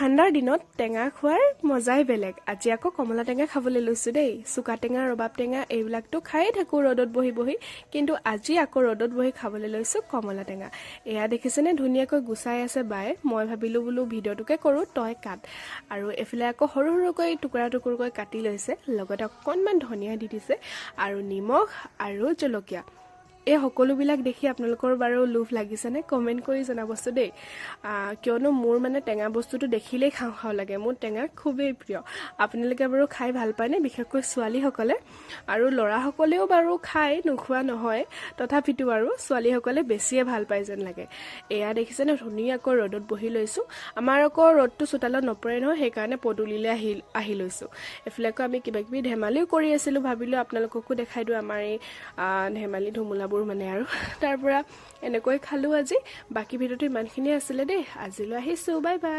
ঠাণ্ডাৰ দিনত টেঙা খোৱাৰ মজাই বেলেগ। আজি আকৌ কমলা টেঙা খাবলৈ লৈছোঁ দেই। চুকা টেঙা, ৰবাব টেঙা এইবিলাকতো খায়ে থাকোঁ ৰ'দত বহি বহি, কিন্তু আজি আকৌ ৰ'দত বহি খাবলৈ লৈছোঁ কমলা টেঙা। এয়া দেখিছেনে, ধুনীয়াকৈ গুচাই আছে বায়ে। মই ভাবিলোঁ বোলো ভিডিঅ'টোকে কৰোঁ, তই কাট। আৰু এইফালে আকৌ সৰু সৰুকৈ টুকুৰা টুকুৰকৈ কাটি লৈছে, লগতে অকণমান ধনিয়া দি দিছে আৰু নিমখ আৰু জলকীয়া। এই সকলোবিলাক দেখি আপোনালোকৰ বাৰু লোভ লাগিছেনে? কমেণ্ট কৰি জনাবচোন দেই। কিয়নো মোৰ মানে টেঙা বস্তুটো দেখিলেই খাওঁ খাওঁ লাগে। মোৰ টেঙা খুবেই প্ৰিয়। আপোনালোকে বাৰু খাই ভাল পায়নে? বিশেষকৈ ছোৱালীসকলে, আৰু ল'ৰাসকলেও বাৰু খায়, নোখোৱা নহয়, তথাপিতো আৰু ছোৱালীসকলে বেছিয়ে ভাল পায় যেন লাগে। এয়া দেখিছেনে, ধুনীয়াকৈ ৰ'দত বহি লৈছোঁ। আমাৰ আকৌ ৰ'দটো চোতালত নপৰে নহয়, সেইকাৰণে পদূলিলৈ আহি আহি লৈছোঁ। এইফালে আকৌ আমি কিবা কিবি ধেমালিও কৰি আছিলোঁ। ভাবিলোঁ আপোনালোককো দেখাই দিওঁ আমাৰ এই ধেমালি ধুমুলাবোৰ মানে। আৰু তাৰ পৰা এনেকৈ খালোঁ আজি। বাকী ভিডিঅ'টো ইমানখিনিয়ে আছিলে দেই। আজিলৈ আহিছোঁ, বাই বাই।